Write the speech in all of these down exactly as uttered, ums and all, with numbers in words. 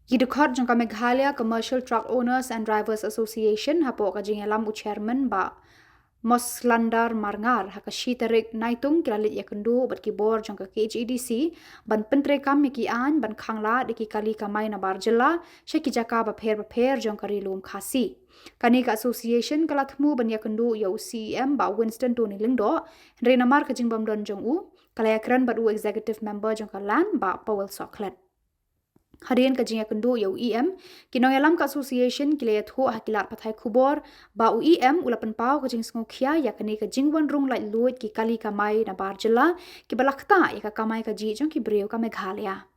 Ki dkhot jong ka Meghalaya Commercial Truck Owners and Drivers Association hapoh ka jingïalam u chairman Bah Moslandar Marngar ha ka shi tarik Naitung ki la leit ïakynduh bad ki bor jong ka K H A D C ban pyntreikam ïa ki aiñ ban khanglad ïa ki kali kamai nabar jylla sha ki jaka bapher bapher jong ka Ri Lum Khasi. Kane ka association ka la thmu ban ïakynduh ïa u C E M Bah Winston Tony Lyngdoh, hynrei namar ka jingbym don jong u, ka la ïakren bad u executive member jong ka LAN Bah Powell Sohkhlet. Hadien ka jingïakynduh ïa u E M, ki nongïalam ka association ki la ïathuh ha ki lad pathai khubor ba u E M u la pynpaw ka jingsngewkhia ïa kane ka jingwan rung laitluid ki kali kamai nabar jylla kiba la ktah ïa ka kamai kajih jong ki briew ka Meghalaya.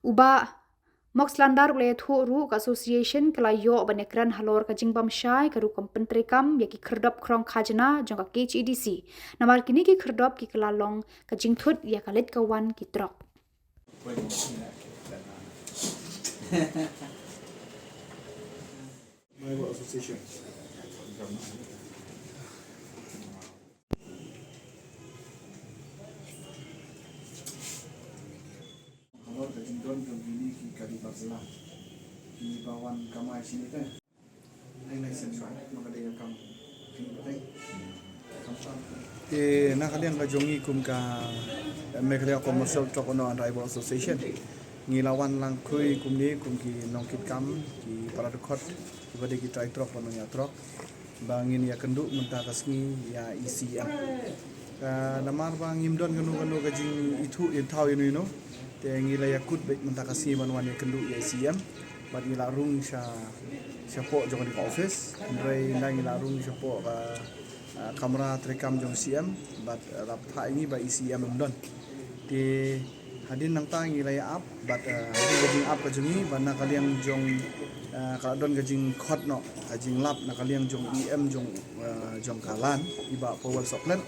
U Bah Moslandar u la ïathuh ruh ka association ka la ïoh ban ïakren halor ka jingbymshai ka rukom pyntreikam ïa ki khyrdop khrong khajna jong ka K H A D C. Namar kine ki khyrdop ki kylla long ka jingthut ïa ka leit ka wan ki trok. Halor ka jingdon jong kine ki kali bar jylla kiba wan kamai shane te. Te na ka liang ka jong ngi kum ka Meghalaya Commercial Truck Owner and Driver Association, ngi la wan lang khrui kumne kum ki nongkitkam, ki para dkhot, kiba dei ki trai trok, ba nongñiah trok, ba ngin ïakynduh mynta ka sngi ïa i C E M. Ka namar ba ngim don kano kano ka jingithuh ïa thaw ïa no ïa no, te ngi la ïakut beit mynta ka sngi ban wan ïakynduh ïa i C E M. Bad ngi la rung sha, shapoh jong kane ka office. Hynrei ynda ngi la rung shapoh ka, ah, kamra treikam jong C E M, bad, ah, la phah ïa ngi ba i C E M ym don. Te hadien nangta ngi la ïa ap, bad, ah, hadien ka jingap ka jong ngi, bad na ka liang jong, ah, ka la don ka jingkhot noh, ka jinglap na ka liang jong E M jong, ah, jong ka LAN, i Bah Powell Sohkhlet.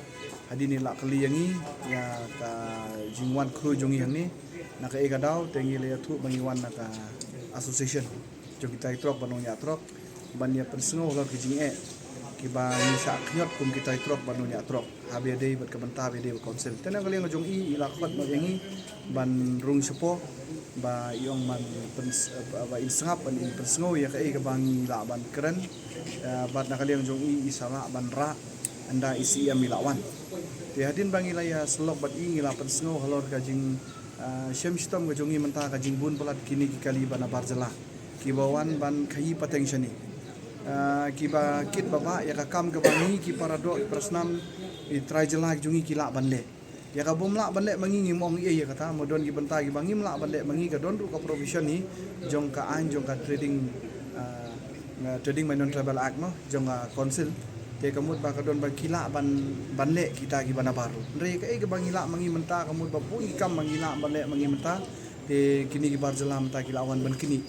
Hadien i la kylli ïa ngi ïa ka jingwan khrui jong ngi hangne, na kaei ka daw te ngi la ïathuh ba ngi wan na ka association jong ki trai trok bad nongñiah trok ban ïa pynsngew halor ki jingeh kiba ngi shah khñiot kum ki trai trok bad nongñiah trok, haba ïadei bad ka bynta ba ïadei bad council. Te na ka liang jong i, i la khot noh ïa ngi ban rung shapoh, ba i ong ban pyns-, ba in sngap, ban in pynsngew ïa kaei kaba ngi lah ban kren. Eh, bad na ka liang jong i, i sa lah ban rah ynda i C E M i la wan. Te hadien ba ngi la ïa syllok bad i, ngi la pynsngew halor ka jing, ah, shem shitom ka jong i mynta ka jingbun palat kine ki kali ba nabar jylla kiba wan ban khaïi pateng shane. Ah, kiba kit ba bah ïa ka kam kaba ngi ki para doh, ki para snam, i trai jylla ki jong i ki lah ban leh. Ïa ka bym lah ban leh ma ngi, ngim ong ei ei ïa kata, mo don ki bynta kiba ngim lah ban leh ma ngi, ka don ruh ka provision hi jong ka aiñ jong ka trading, ah, ah, Trading by Non-Tribal Act mo, jong ka council. Te ka mut ba ka don ba ki lah ban, ban leh kita kiba nabar ruh. Hynrei kaei kaba ngi lah ma ngi mynta, ka mut ba bun ki kam ba ngi lah ban leh ma ngi mynta. Te kine ki bar jylla mynta ki la wan ban knieh,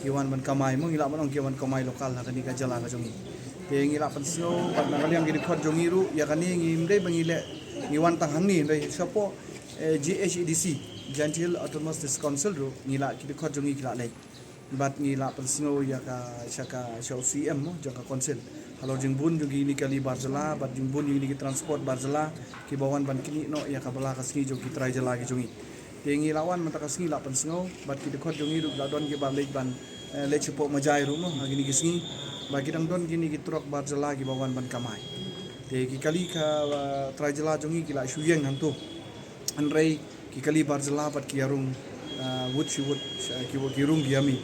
ki wan ban kamai mo, ngi lah ban ong ki wan kamai local ha kane ka jylla ka jong ngi. Te ngi la pynsngew bad na ka liang ki dkhot jong ngi ruh, ïa kane ngim dei ba ngi leh, ngi wan tang hangne, hynrei shapoh, eh, J H A D C, Jaintia Hills Autonomous District Council ruh ngi la, ki dkhot jong ngi ki la leit. Bad ngi la pynsngew ïa ka, sha ka, sha u C E M mo, jong ka council, halor jingbun jong kine ki kali bar jylla bad jingbun jong kine ki transport bar jylla kiba wan ban knieh noh ïa ka bylla ka sngi jong ki trai jylla ki jong ngi. Te ngi la wan mynta ka sngi la pynsngew, bad ki dkhot jong ngi ruh la don kiba leit ban, eh, leit shapoh Majai ruh mo, ha kine ki sngi. Ba ki dang don kine ki trok bar jylla kiba wan ban kamai. Te ki kali ka, eh, trai jylla jong ngi ki la shu ïeng hangto. Hynrei ki kali bar jylla bad ki ïa rung, eh, wut shi wut, sha ki, ki rung ki ïa mih.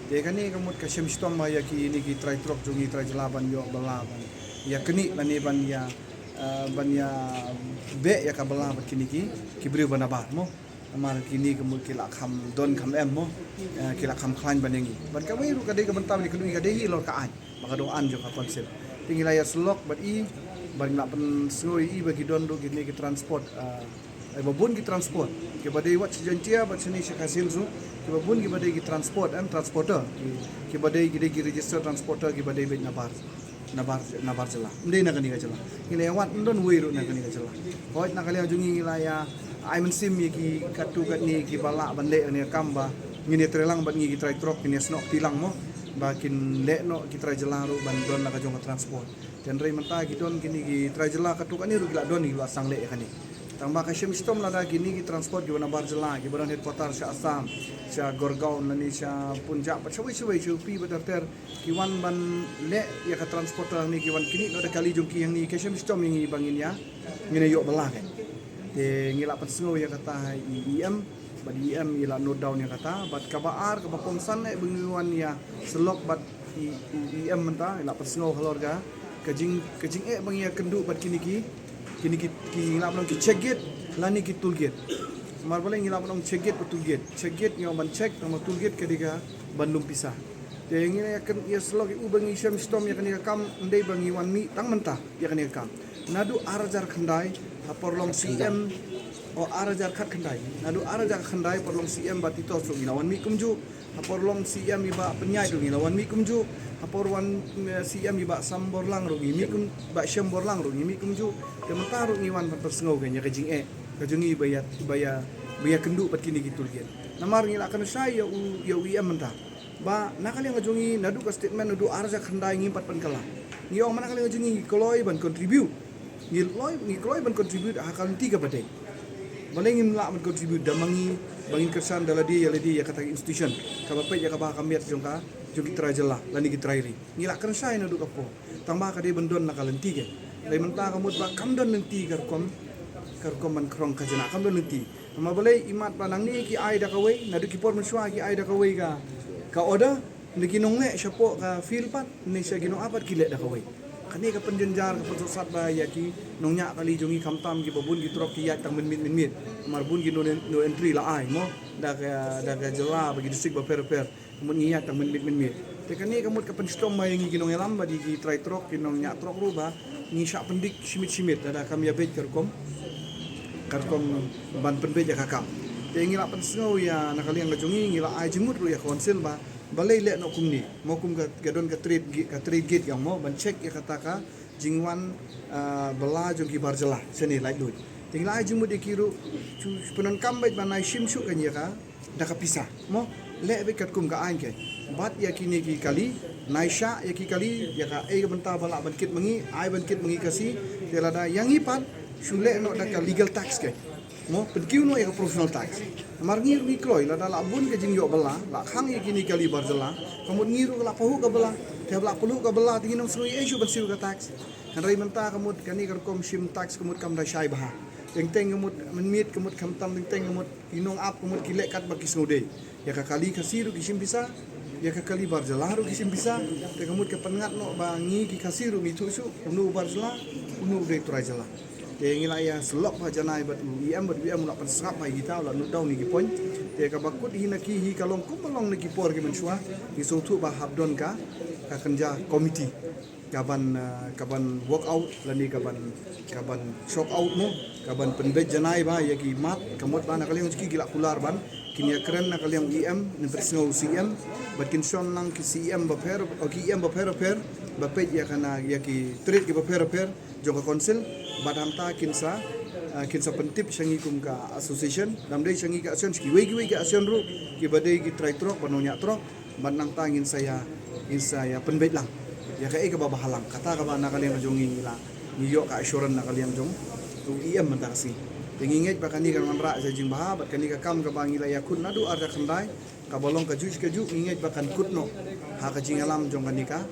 Te kane ka mut ka shem shitom ba ïa kine ki trai trok jong ngi, trai jylla ban ïoh bylla ban ïa knieh lane ban ïa, eh, ban ïa beh ïa ka bylla bad kine ki, ki briew ba nabar mo. Namar kine ka mut ki la kham don kham em mo. Eh, ki la kham khlaiñ ban ïa ngi. Bad kawei ruh ka dei ka bynta ba ngi kynduh ïa ka dei hi halor ka aiñ ba ka dei aiñ jong ka council. Te ngi la ïa syllok bad i, bad ngi la pynsngew ïa i ba ki don ruh kine ki transport, eh, eh, ba bun ki transport kiba dei wat sha Jaintia bad shane sha Khasi Hills ruh, kiba bun kiba dei ki transport, em, transporter, ki, kiba dei, ki dei ki register transporter kiba dei beit nabar, nabar, nabar jylla. Ym dei na kane ka jylla. Ngi la ïa wad, ym don wei ruh na kane ka jylla. Hooid na ka liang jong ngi ngi la ïa ai mynsiem ïa ki katto katne kiba lah ban leh kane ka kam ba ngin ïa trei lang bad ngi ki trai trok, ngin ïa snoh kti lang mo, ba kin leh noh ki trai jylla ruh ban don la ka jong ka transport. Te hynrei mynta ki don kine ki trai jylla katto katne ruh ki la don, ki la sdang leh ïa kane. Tang ba ka shim shitom lada kine ki transport kiba na bar jylla, kiba don headquarter sha Assam, sha Gurgaon lane sha Punjab, bad shawei shawei, sha U P bad ter ter, ki wan ban leh ïa ka transport hangne, ki wan knieh noh da ka kali jong ki hangne, ka shim shitom ïa ngi ba ngin ïa, ngin ïa ïoh bylla kein. Te ngi la pynsngew ïa kata ha i EM, bad i EM i la note down ïa kata, bad kaba ar, kaba kongsan eh ba ngi wan ïasyllok bad i, i EM mynta, i la pynsngew halor ka, ka jing, ka jingeh ba ngi ïakynduh bad kine ki, kine ki, ki, ngi lah ban ong ki check gate lane ki toll gate. Namar balei ngi lah ban ong check gate bad toll gate? Check gate ngi ong ban check, tang ba toll gate ka dei kaban lum pisa. Te ngi la ïakyn, ïasyllok ïa u ba ngi shim shitom ïa kane ka kam, ym dei ba ngi wan mih tang mynta ïa kane ka kam. Naduh ar hajar khyndai, ha por long CM, o, ar hajar khatkhyndai. Naduh ar hajar khyndai, por long CM Bah Titos ruh ngi la wan mih kumjuh. Ha por long CM i Bah Pynïaid ruh ngi la wan mih kumjuh. Ha por wan, eh, CM i Bah Samborlang ruh ngi mih kum, Bah Shyamborlang ruh ngi mih kumjuh. Te mynta ruh ngi wan ban pynsngew kein ïa ka jingeh ka jong ngi ba ïa, ba ïa, ba ïakynduh bad kine ki toll gate. Namar ngi la kynshai ïa u, ïa u EM mynta. Ba na ka liang ka jong ngi, naduh ka statement, naduh ar hajar khyndai ngim pat pynkylla. Ngi ong ba na ka liang ka jong ngi, ngi kloi ban contribute. Ngi kloi, ngi kloi ban contribute ha ka lynti kaba dei. Balei ngim lah ban contribute, da ma ngi, ba ngin kyrshan da lade ïa lade ïa kata ka institution kaba peit ïa kaba ha ka miet jong ka, jong ki trai jylla lane ki trai ri? Ngi la kynshai naduh ka por. Tang ba ka dei ban don na ka lynti kein. Hynrei mynta ka mut ba kam don lynti, ka rukom, ka rukom ban khrong khajna, kam don lynti. Namar balei? Imat ba nangne ki ai da kawei, naduh ki por mynshuwa ki ai da kawei ka, ka order, ne ki nongleh shapoh ka field pat, ne sha ki nongap pat ki leh da kawei. Kane ka pynjynjar, ka pynsangsot ba ïa ki nongñiah kali jong ngi, khamtam kiba bun ki trok ki ïaid tang mynmiet mynmiet. Namar bun ki no, no entry la ai mo, da ka, da ka jylla bad ki district bapher bapher. Ka mut ngi ïaid tang mynmiet mynmiet. Te kane ka mut ka pynshitom ba ïa ngi ki nongïalam bad ïa ki trai trok, ki nongñiah trok ruh ba ngi shah pyndik shimit shimit, lada kam ïabeit ka rukom, ka rukom ban pynbeit ïa ka kam. Te ngi la pynsngew ïa na ka liang ka jong ngi, ngi la ai jingmut ruh ïa ka council ba balei leh noh kumne. Mo kum ka, ka don ka trade gate, ka trade gate ka ong mo, ban check ïa kata ka jingwan, ah, bylla jong ki bar jylla shane laitluid. Te ngi la ai jingmut ïa ki ruh, shu, shu pyndonkam beit ba nai shim shuh kein ïa ka da ka pisa. Mo, leh beit katkum ka aiñ kein. Bad ïa kine ki kali, nai shah ïa ki kali, ïa kaei ka bynta ba lah ban kit ma ngi, ai ban kit ma ngi Khasi, te lada ïa ngi pat, shu leh noh da ka legal tax kein. Mo, pynkiew noh ïa ka professional tax. Namar ngi ruh ngi kloi, lada la bun ka jingïoh bylla, la khang ïa kine ki kali bar jylla, ka mut ngi ruh ka la pynhuh ka bylla, te ba la pynhuh ka bylla, te ngin ym sngew ei shuh ban siew ka tax. Hynrei mynta ka mut kane ka rukom shim tax ka mut kam da shai bha. Teng teng ka mut mynmiet ka mut khamtam, teng teng ka mut ki nongap ka mut ki leh kat ba ki sngewdei. Ïa ka kali Khasi ruh ki shim pisa, ïa ka kali bar jylla ruh ki shim pisa. Te ka mut ka pynngat noh ba ngi ki Khasi ruh ngi ithuh shuh, uno u bar jylla, uno u dei trai jylla. Te ngi la ïasyllok bha janai bad u EM, bad u EM u la pynsngap bha ïa kita, u la note down ïa ki point. Te kaba kut hi na ki hi ka long kumba long na ki por ki mynshuwa, ngi sngewthuh ba hap don ka, ka kynja committee kaban, ah, kaban work out lane kaban, kaban sort out mo, kaban pynbeit janai bha ïa ki mat, ka mut ba na ka liang jong ki, ki la kular ban, kin ïakren na ka liang EM, ne pynsngew CM, bad kin shon lang ki CM bapher, o ki EM bapher bapher, ba peit ïa kane, ïa ki trade ki bapher bapher jong ka council, bad hangta kin sa, ah, kin sa pyntip sha ngi kum ka association, lymda sha ngi ka association, sha kiwei kiwei ka association ruh, kiba dei ki trai trok, ba nongñiah trok, bad nangta ngin sa ïa, ngin sa ïa pynbeit lang ïa kaei kaba bha lang. Kata kaba na ka liang jong ngi ngi la, ngi ïoh ka assurance na ka liang jong u EM mynta ka sngi. Te ngi ngeit ba kane kan wanrah sha jingbha, bad kane ka kam kaba ngi la ïakhun naduh ar hajar khyndai, kaba long kajuh kajuh, ngi ngeit ba kan kut noh ha ka jingïalam jong kane ka,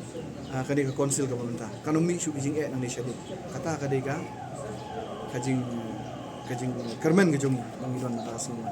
ah, kane ka council kaba mynta. Kan ym mih shuh ka jingeh nangne shadien. Kata ka dei ka, ka jing, ka jingkyrmen ka jong ngi ba ngi don mynta ka sngi.